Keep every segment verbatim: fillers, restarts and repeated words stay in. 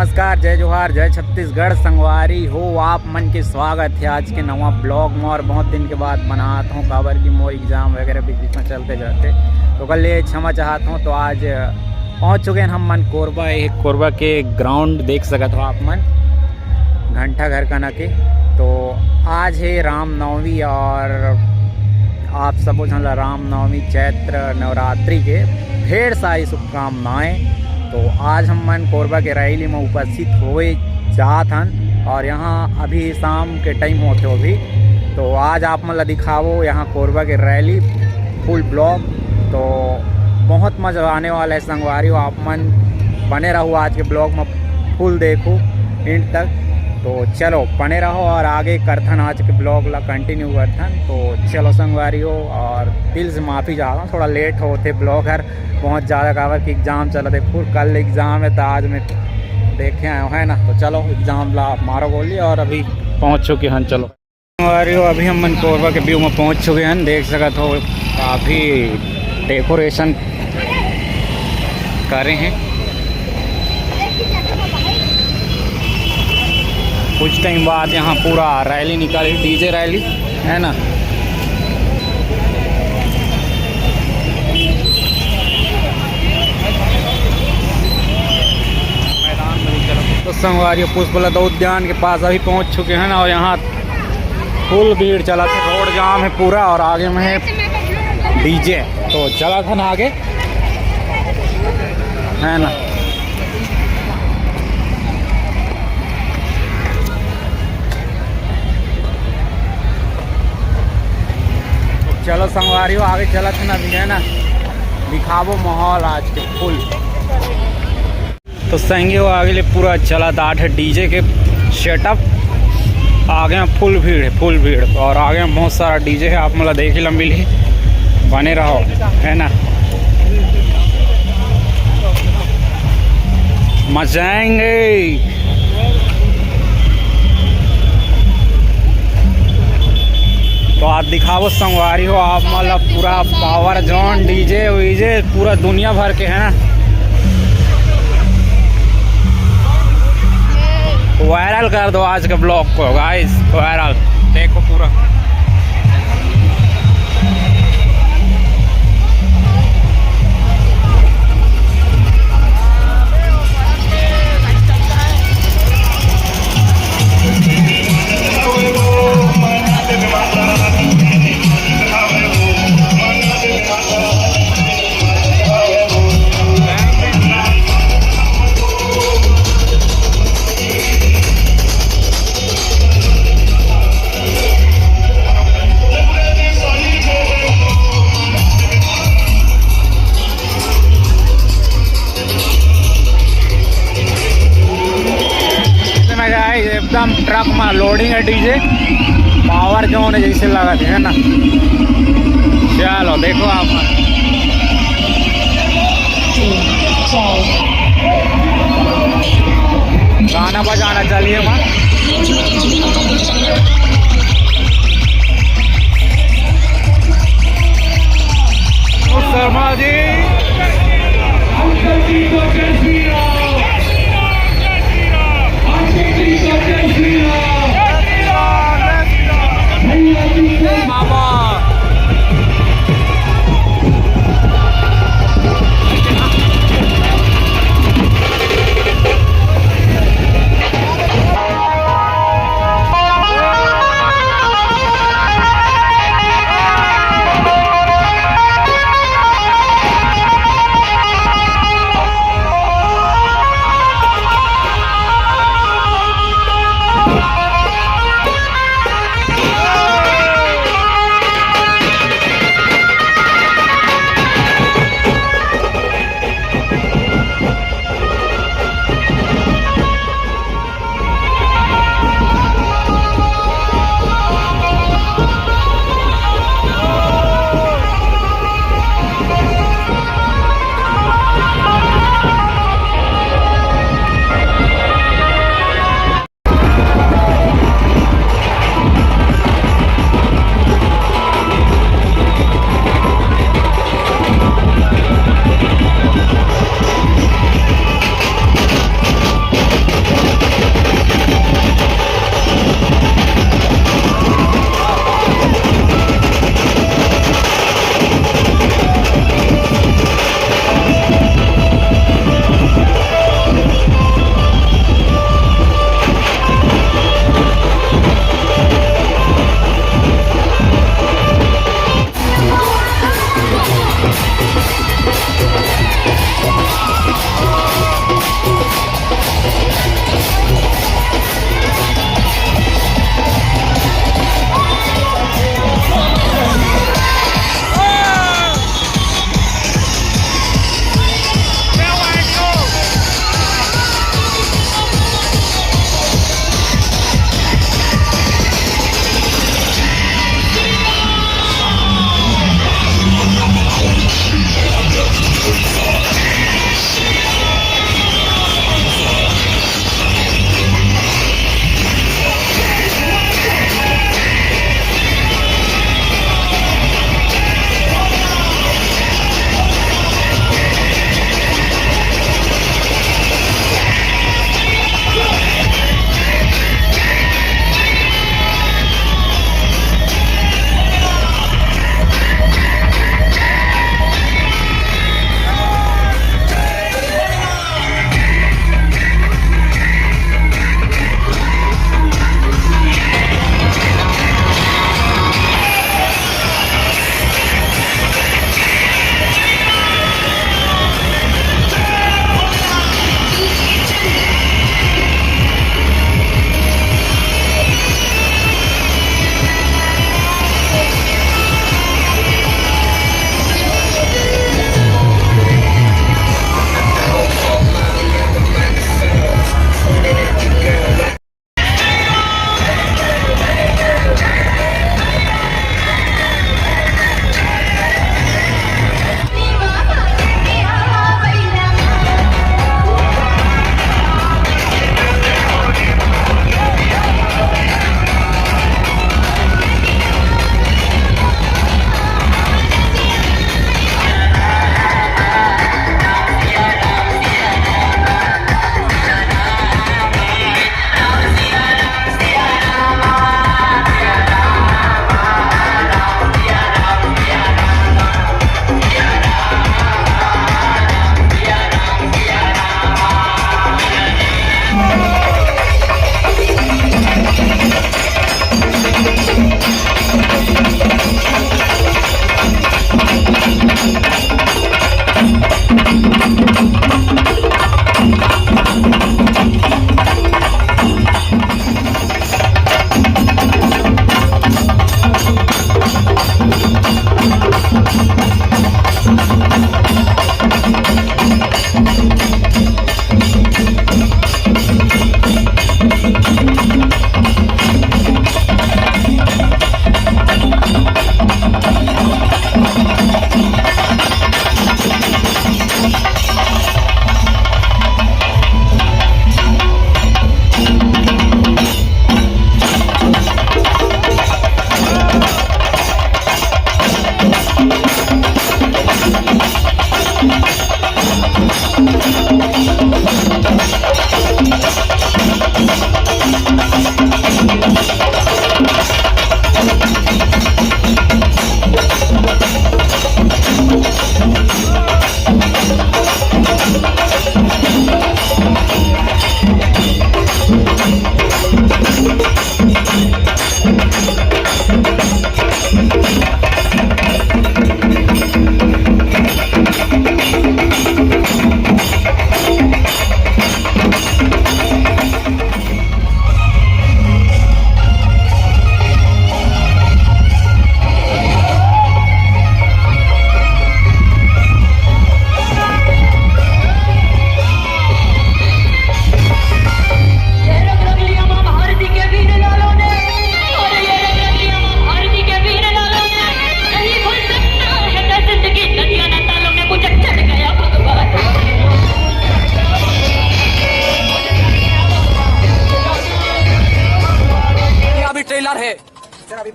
नमस्कार, जय जोहार, जय छत्तीसगढ़। संगवारी हो, आप मन के स्वागत हे आज के नवा vlog में। और बहुत दिन के बाद बनात हूँ, काबर कि मोर exam वगैरह बीच बीच में चलते जाते, तो ओकर लिए क्षमा चाहत हूँ। तो आज पहुँच चुके हैं हम मन कोरबा। ये कोरबा के ground देख सकत हो आप मन, घंटा घर कना के। तो आज हे रामनवमी और आप सबो झन ला रामनवमी, चैत्र नवरात्रि के ढेर सारी शुभकामनाएं। तो आज हम मन कोरबा के रैली में उपस्थित होए जात हन और यहाँ अभी शाम के time होथे अभी। तो आज आप मन ला दिखाबो यहाँ कोरबा के रैली full vlog। तो बहुत मजा आने वाला है संगवारी हो, आप मन बने रहो आज के vlog में, full देखो end तक। तो चलो बने रहो और आगे करथन आज के vlog ला continue करथन। तो चलो संगवारी हो, और दिल से माफ़ी चाहता हूँ, थोड़ा late होथे vlog हर बहुत ज़्यादा, काबर कि exam चलत हे, full कल exam है, तो आज मैं देखे आए हूँ, है ना। तो चलो exam ला मारो गोली और अभी पहुँच चुके हैं। चलो संगवारी हो, अभी हम मन कोरबा के view में पहुँच चुके हैं, देख सकत हो काफ़ी decoration करे हैं। कुछ time बाद यहाँ पूरा रैली निकाली, DJ रैली, है ना। तो संगवारी हो, पुष्पलता उद्यान के पास अभी पहुँच चुके हैं ना, और यहाँ full भीड़ चलत हे, road जाम है पूरा और आगे में है DJ। तो चलत हन आगे, है ना। चलो संगवारी हो, आगे चलत हन अभी, है ना, दिखाबो माहौल आज के full। तो संगी हो, आगे ले पूरा चलत हे DJ के setup। आगे में full भीड़ है, full भीड़, और आगे में बहुत सारा DJ है, आप मन ला देखे ला मिलही, बने रहो, है ना। मचाएंगे। तो आज दिखाबो संगवारी हो आप मन ला पूरा power zone, DJ वीजे पूरा दुनिया भर के, है ना। Viral कर दो आज के vlog को guys, viral। देखो पूरा। एकदम truck में loading है DJ, power zone है जैसे लगत है ना। चलो देखो आप, गाना बजाना चलिए माँ। शर्मा जी।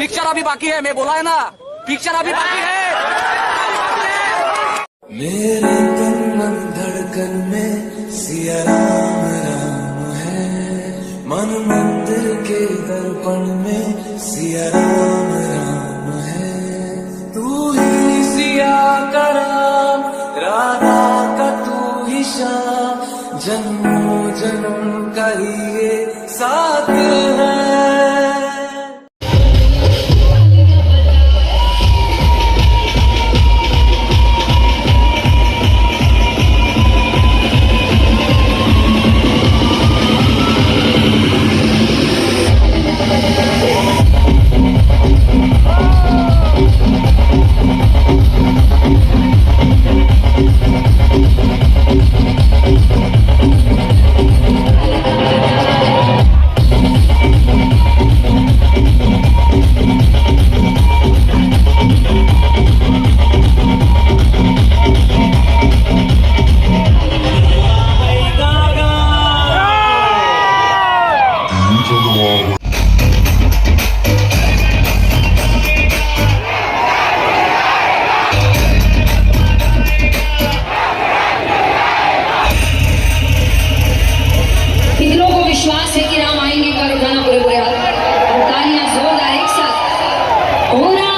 पिक्चर अभी बाकी है, मैं बोला है ना, पिक्चर अभी बाकी है। मेरे तन मन धड़कन में सिया राम राम है, मन मंदिर के दर्पण में सिया राम राम है। तू ही सिया का राम, राधा का तू ही श्याम, जन्मों जन्म का ही ये साथ है। कितनों को विश्वास है कि राम आएंगे? एक बार उठाना पूरे पूरे हाथ और तालियां जोरदार एक साथ। हो राम